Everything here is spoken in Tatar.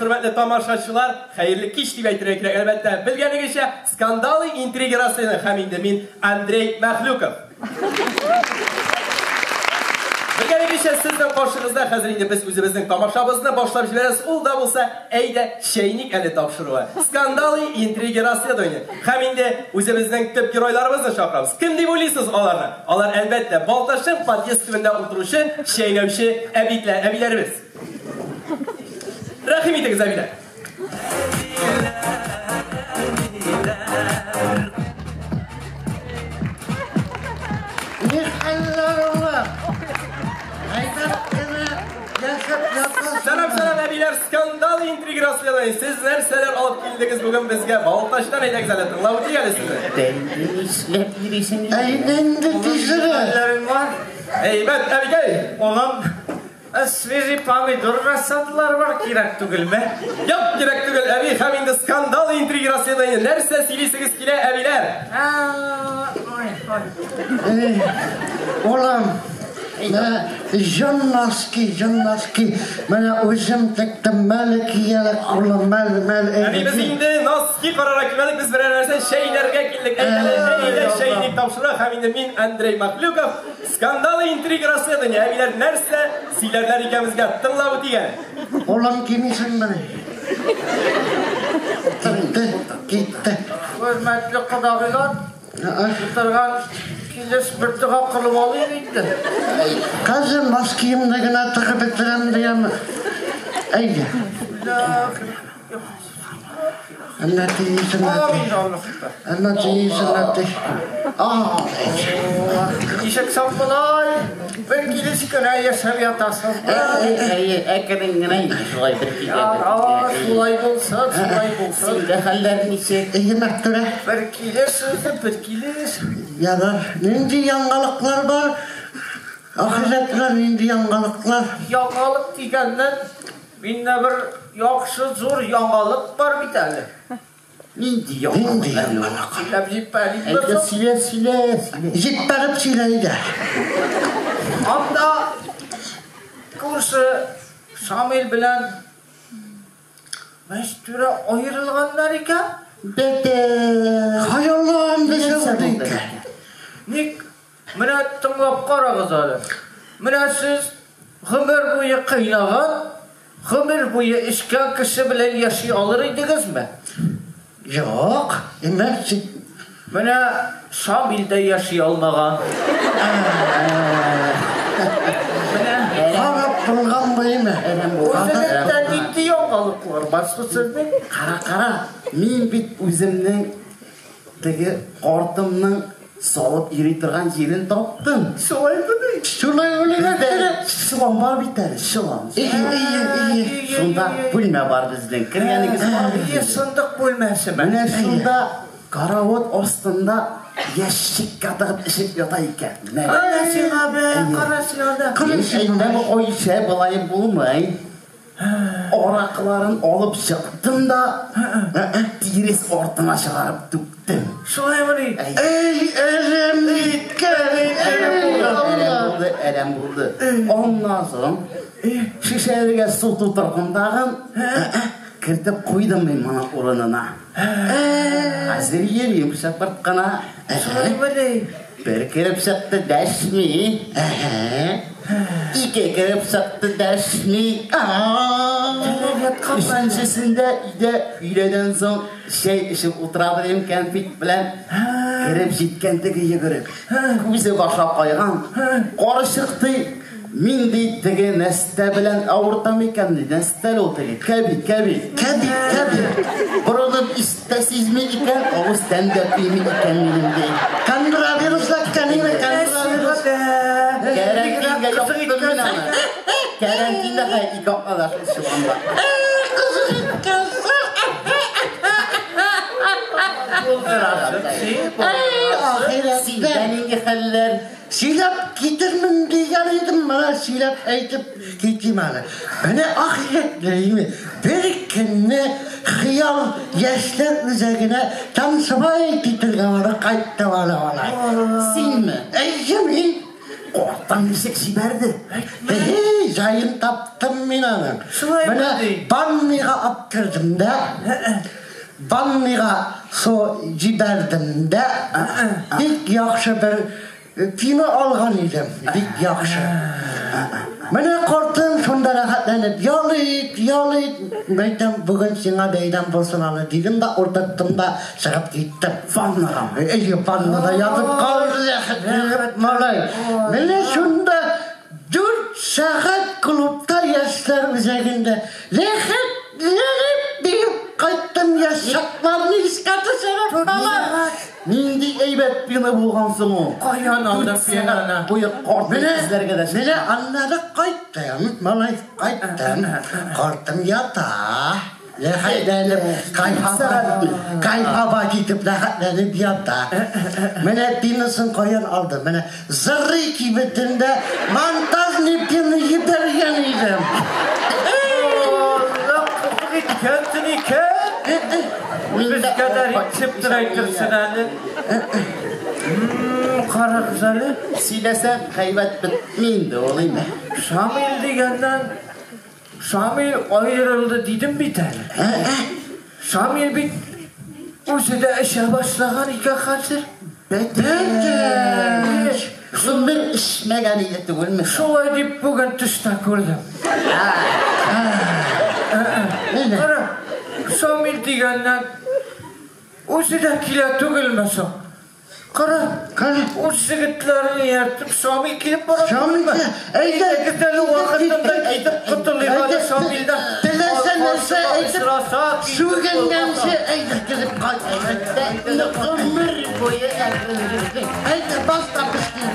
Хөрмәтле тамашачылар, хәерле кич дип әйтергә кирәк, әлбәттә. Белгәнегезчә, скандалы, интриги, расследование һәм инде мин Андрей Махлюков. Белгәнегезчә, сезнең каршыгызда хәзер инде без үзебезнең тамашабызны башлап җибәрәбез. Ул да булса, әйдә, чәйник әле тапшыруы. Скандалы, интриги, расследование. Һәм инде үзебезнең төп геройларыбызны чакырабыз. Кем дип уйлыйсыз аларны? Алар, әлбәттә, Балтачның подъезд төбендә утыручы, чәйнәүче әбитләр, әбиләребез. Рәхим итегез, әбиләр. Ни хәлләр улым? Әйбәт кенә яшәп ятасыңмы? Сәлам, сәлам, әбиләр, скандал интриги расследование. Сез нәрсәләр алып килдегез бүген безгә? Балтачтан әйдәгез әле, тыңлап үтик әле сезне. Нишләп йөрисең? Әй, нинди тизрәк? Хәлләрең бар? Әйбәт, әбикәй. Улым, свежий помидор рассадалар бар, кирәк түгелме? Юк, кирәк түгел, әби, һәм инде скандал интриги расследование. Нәрсә сөйлисегез килә, әбиләр? Ой, ой. Эй, улым, менә җон носки, җон носки. Менә үзем тектем, мәле кияле, улым, мәле, мәле. Әби, без инде носки карарга килмәдек, без берәр нәрсә чәйнәргә килдек. Әйдә, әйдә, чәйник тапшыра һәм инде мин Андрей Махлюков. Скандал интриги расследование. Әбиләр нәрсә сөйләрләр икән безгә? Тыңлап үтик әле. Улым, кимисеңмени? Китте, китте. Хөрмәтле кодагыйлар, утырган килеш бер дога кылып алыйк инде. Хәзер носкиемне генә тыгып бетерәм дигән. Әйдә. Әллә тиесең, Амин, Аллаһ. әллә тиесең, әллә. Ничек соң болай? Бер килеш кенә яшәп ятасызмы? Әйе, әкрен генә инде шулай бер Ярар, килгән. шулай булсын, шулай булсын. Синдә хәлләр ничек? Әйе, Мәхтүрә. Бер килеш үзе, бер килеш. Ярар. Нинди яңалыклар бар? Ахирәтләр нинди яңалыклар? Яңалык дигәннән, миндә бер яхшы зур яңалык бар бит әле. Нинди Нинди яңалык әле ул? яңалык? Сөйләп җибәрим Әйдә, соң? сөйлә, сөйлә, сөйлә. Җиппәреп сөйлә әйдә. Анда күрше Шамил белән Мәстүрә аерылганнар икән. Бәтә. Хыяллан Нәрсә дисә булды? икән. Ник? Менә тыңлап карагыз әле. Менә сез гомер буе кыйнаган, гомер буе эчкән кеше белән яши алыр идегезме? Юк, имәс. Менә Шамил дә яши алмаган. Менә Харап булган бу име? Әрәм булган. үзегездә нинди яңалыклар бар сезнең? Кара, кара. Мин бит үземнең теге картымның салып йөри торган җирен таптым. Шулаймыни? Шулай үлегә Бездә чолан бар бит әле, чолан. Ие, ие, ие. Шунда бүлмә бар безнең. Кергәнегез бар бит. Ие, сындык бүлмәсеме? Менә шунда карават астында ящикка тыгып эчеп ята икән. Менә. Кара сиңа бе, кара сиңа да. Мин әйтәм, Айшә, болай булмый. Аракыларын алып чыктым да, тирес артына чыгарып түктем. Шулаймыни? Эй, әрәм иткән. Әрәм булды, әрәм булды. Аннан соң шешәләргә су тутырдым тагын, кертеп куйдым мин моны урынына. Хәзер йөрим шыпырт кына. Шулаймыни? Бер кереп чыкты, дәшми. Ике кереп чыкты, дәшми. Өченчесендә өйдә өйләдән соң чәй эчеп утыра беләм кәнфит белән. Кереп җиткән теге йөгереп. Күзе башлап кайган. Карышык ди. Мин ди теге нәстә белән авыртам икән ди. Нәстә ул теге. Кәби, кәби. Кәби, кәби. Борылып истә сизми икән, авыз тәндә тоймый икән минем ди. Коронавирус ләккән име? Коронавирус. Карантинга яптым мин аны. Карантинда хәй ике атнада шул чоланда. Кызык иткән. Булдырасың син, Ахирәттә. Синдә нинди хәлләр? Сөйләп китермен дигән идем, менә сөйләп әйтеп китим әле. Менә ахирәтләр име? Бер көнне хыял яшьләр үзәгенә танцевать итәргә барып кайттым әле алай. Синме? Әйе, мин. Картаң ничек җибәрде? Эй, җаен таптым мин аның. Шулаймы Менә ди? ванныйга алып кердем дә, ванныйга су җибәрдем дә, бик яхшы бер пино алган идем, бик яхшы. Менә картым шунда рәхәтләнеп ял ит, ял ит. Әйтәм, бүген сиңа бәйрәм булсын аны дидем дә, утырттым да чыгып киттем. Ваннага. Әйе, ваннада ятып калды рәхәтләнеп малай. Менә шунда 4 сәгать клубта яшьләр үзәгендә рәхәтләнеп биеп кайттым, яшь чакларны искә төшереп малай. Нинди әйбәт пино булган соң ул? Каян алдың пинаны? Буе картны Менә, эзләргә дә менә аннары кайттым, малай, кайттым. Картым ята. Рәхәтләнеп, кайфага китеп рәхәтләнеп ята. Менә пиносын каян алдым? Менә Зырый кибетендә монтажный пино җибәргән идем. Алла куып иткәнсең икән. Безгә дә рецептын әйтерсең әле. Карагыз әле. Сөйләсәң, гайбәт бетми инде ул инде. Шамил дигәннән Шамил аерылды дидем бит әле. Шамил бит үзе дә эчә башлаган икән хәзер. Бәтәч! Гомер эчмәгән иде түгелме? Шулай дип бүген төштә күрдем. Кара, Шамил дигәннән үзе дә килә түгелме соң? Кара, Кара. үз егетләрен ияртеп Шамил килеп бара. Шамил түгелме? килә. Әйдә, Әйдәгез әле вакытында китеп котылыйк әле Шамилдән. Теләсә нәрсә әйтеп, Очраса, китеп сүгенгәнче әйдә кереп кайт. Гомер буе әкрен йөрдең. Әйдә, бас та пешкән.